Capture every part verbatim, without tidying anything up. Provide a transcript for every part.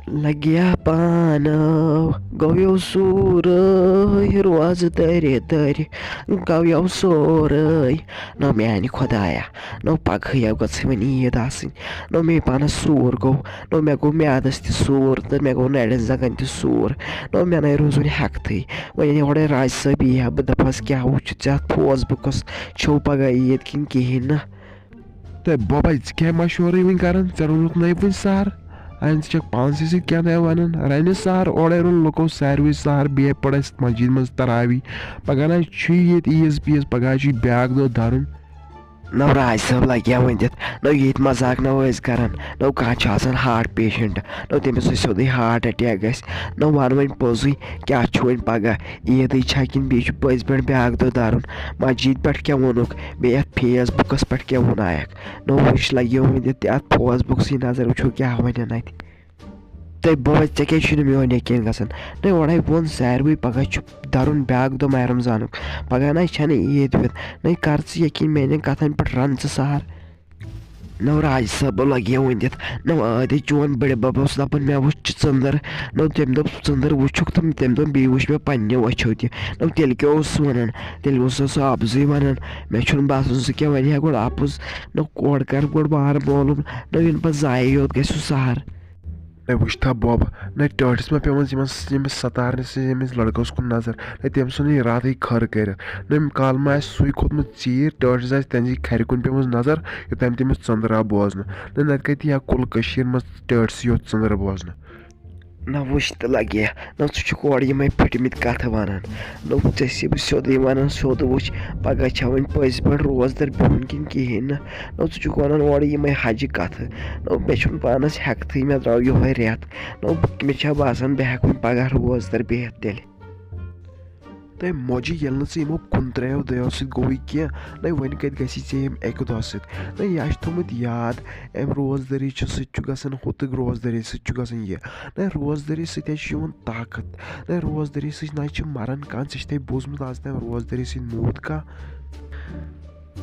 لگیا پانو، گوٚو سورُے روزٕ دٔرِ دٔرِ، گوٚو سورُے۔ نو میانہِ خۄدایا، نو پگہٕے گٔژھٕے وۄنۍ عیٖد آسٕنۍ۔ نو مے پانس سوٗر گوٚو، نو مےٚ گوٚو میادس تہِ سوٗر تہٕ مےٚ گوٚو نرٮ۪ن زنٛگن تہِ سوٗر۔ نو مےٚ نے روٗز وۄنۍ ہٮ۪کتھٕے۔ وۄنۍ ییٚلہِ ہورے راج صٲب یی ہا، بہٕ دپہس، کیٛاہ وٕچھُتھ ژےٚ اتھ فوس بُکس؟ چھو پگاہ عیٖد کِنہٕ کِہیٖنۍ نہٕ؟ تہٕ بوبے، ژٕ کیٛاہ مشورٕ وٕنہِ کران؟ ژےٚ روٚنُتھ نَے وٕنہِ سہر؟ اَہن، ژٕ چھَکھ پانسٕے سۭتۍ کیٛاہ تام وَنان؟ رَنہِ سہر، اورَے روٚن لُکو ساروٕے سہر، بیٚیہِ پٔر اَسہِ مسجد منٛز تراوی۔ پگاہ نہ چھُے ییٚتہِ عیٖز پیٖز، پگاہ چھُے بیٛاکھ دۄہ دَرُن۔ نو راج صٲب لگہِ ہا ؤنِتھ، نو ییٚتہِ مذاق نہ ٲسۍ کران، نو کانٛہہ چھُ آسان ہارٹ پیشنٹ، نو تٔمِس چھُ سیوٚدُے ہارٹ اٹیک گژھِ۔ نو وَن وۄنۍ پوٚزُے، کیٛاہ چھُ وۄنۍ پگاہ؟ عیٖدٕے چھا کِنہٕ بیٚیہِ چھُ پٔزۍ پٲٹھۍ بیٛاکھ دۄہ دَرُن؟ مسجد پٮ۪ٹھ کیٛاہ ووٚنُکھ؟ بیٚیہِ یَتھ فیس بُکَس پٮ۪ٹھ کیٛاہ ووٚنایَکھ؟ نو وٕچھ، لَگیو وۄنۍ تہِ اَتھ فوس بُکسٕے نظر، وٕچھو کیٛاہ وَنن اَتہِ۔ تہٕ بوے، ژےٚ کیٛازِ چھُے نہٕ میون یقیٖن گژھان؟ نہ، اورَے ووٚن ساروٕے، پَگاہ چھُ دَرُن بیٛاکھ دۄہ ماہِ رمضانُک۔ پَگاہ نہ چھَنہٕ عیٖد ویٖد۔ نہ، کر ژٕ یقیٖن، میٛانٮ۪ن کَتھَن پٮ۪ٹھ رَن ژٕ سہر۔ نو راج صٲب لگہِ ؤنِتھ، نو عادی چون بٕڈِ بب اوس دپان، مےٚ وٕچھ ژٔنٛدٕر۔ نو تٔمۍ دوٚپ، ژٔنٛدٕر وٕچھُکھ تہٕ تٔمۍ دوٚپ، بیٚیہِ وٕچھ مےٚ پننیو أچھو تہِ۔ نو تیٚلہِ کیٛاہ اوس سُہ ونان؟ تیٚلہِ اوس سُہ اپزُے ونان۔ مےٚ چھُنہٕ باسان سُہ کیٛاہ ونہِ ہا گۄڈٕ اپُز۔ نو کورٕ کر گۄڈٕ بار معلوم، نو یِنہٕ پتہٕ ضایع یوت گژھِ سُہ سہر۔ ہے وٕچھ تھا بوب، نہ ٹٲٹھِس ما پیوان یِمن س-، ییٚمِس ستارنہِ سٕنٛز ییٚمِس لڑکس کُن نظر، نہ تٔمۍ سُنٛد یہِ ارادٕے خٲر کٔرِتھ۔ نہ أمۍ کالہٕ ما آسہِ سُے کھوٚتمُت ژیٖرۍ، ٹٲٹھِس آسہِ تٔہنٛزِ کھرِ کُن پیمٕژ نظر، یوٚتام تٔمِس ژٔنٛدٕر آو بوزنہٕ۔ نہ نتہٕ کتہِ یی ہا کُل کٔشیٖرِ منٛز ٹٲٹھسٕے یوت ژٔنٛدٕر بوزنہٕ۔ نہ وٕچھ تہٕ لگہِ، نہ ژٕ چھُکھ اورٕ یِمے پھٔٹمٕتۍ کتھٕ ونان۔ نہ ژےٚ چھُسے بہٕ سیوٚدُے ونان، سیوٚد وٕچھ، پگاہ چھا وۄنۍ پٔزۍ پٲٹھۍ روزدر بِہُن کِنہٕ کِہیٖنۍ نہٕ۔ نہ ژٕ چھُکھ ونان اورٕ یِمے حجہِ کتھٕ۔ نہ مےٚ چھُنہٕ پانس ہٮ۪کتھٕے، مےٚ درٛاو یِہوے رٮ۪تھ۔ نہ مےٚ چھا باسان بہٕ ہٮ۪کہٕ وۄنۍ پگاہ روزدر بِہِتھ تیٚلہِ۔ تہٕ موجی، ییٚلہِ نہٕ ژٕ یِمو کُنترٛیو دۄیو سۭتۍ گوٚوُے کینٛہہ، نَے وۄنۍ کَتہِ گژھی ژےٚ ییٚمہِ اَکہِ دۄہ سۭتۍ؟ نَے یہِ آسہِ تھوٚمُت یاد، اَمہِ روزدٔری چھُ سۭتۍ چھُ گژھان ہُہ تہٕ روزدٔری سۭتۍ چھُ گژھان یہِ۔ نَے روزدٔری سۭتۍ حظ چھُ یِوان طاقت۔ نَے روزدٔری سۭتۍ نَے چھِ مَران کانٛہہ۔ ژےٚ چھِ تۄہہِ بوٗزمُت آز تام روزدٔری سۭتۍ موٗد کانٛہہ؟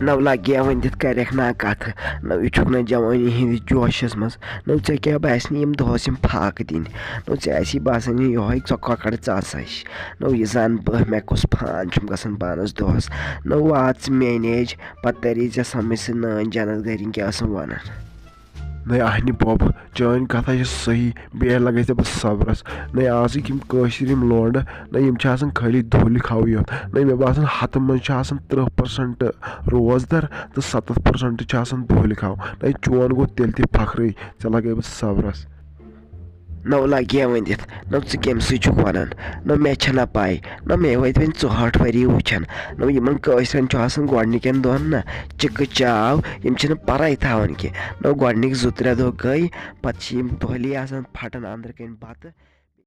نو لگیا ؤنِتھ کرکھ نا کتھ، نو یہِ چھُکھ نہ جوانی ہٕنٛدِس جوشس منٛز، نو ژےٚ کیٛاہ باسہِ نہٕ یِم دۄہس یِم فاقہٕ دِنۍ، نو ژےٚ آسی باسان یہِ یِہوے ژۄ کۄکر ژاسَے، نو یہِ زن بہٕ مےٚ کُس فان چھُم گژھان پانس دۄہس، نو وات ژٕ میانہِ ایج، پتہٕ تری ژےٚ سمجھ سُہ نٲنۍ جنت گرِنۍ کیٛاہ ٲسٕم ونان۔ نَے اہنہِ بوب، چٲنۍ کتھا چھِ صحیح، بیٚیہِ لگے ژےٚ بہٕ صبرس۔ نَے آزٕکۍ یِم کٲشِرۍ یِم لونڈٕ، نَے یِم چھِ آسان خٲلی دُہلہِ کھاوٕے یوت۔ نَے مےٚ باسان ہتہٕ منٛز چھِ آسان تٕرٛہ پٔرسنٹ روزدر تہٕ ستتھ پٔرسنٹ چھِ آسان دُہلہِ کھاو۔ نَے چون گوٚو تیٚلہِ تہِ فخرٕے، ژےٚ لگے بہٕ صبرس۔ نو لگیا ؤنِتھ، نو ژٕ کٔمۍ سۭتۍ چھُکھ ونان؟ نو مےٚ چھنہ پاے، نو مےٚ وٲتۍ وۄنۍ ژُہٲٹھ ؤری وٕچھان۔ نو یِمن کٲشرٮ۪ن چھُ آسان گۄڈنِکٮ۪ن دۄہن نہ چِکہٕ چاو، یِم چھِنہٕ پرے تھاوان کینٛہہ۔ نو گۄڈنِکۍ زٕ ترٛےٚ دۄہ گٔے، پتہٕ چھِ یِم دۄہلی آسان پھٹان أنٛدرٕ کَنۍ بتہٕ۔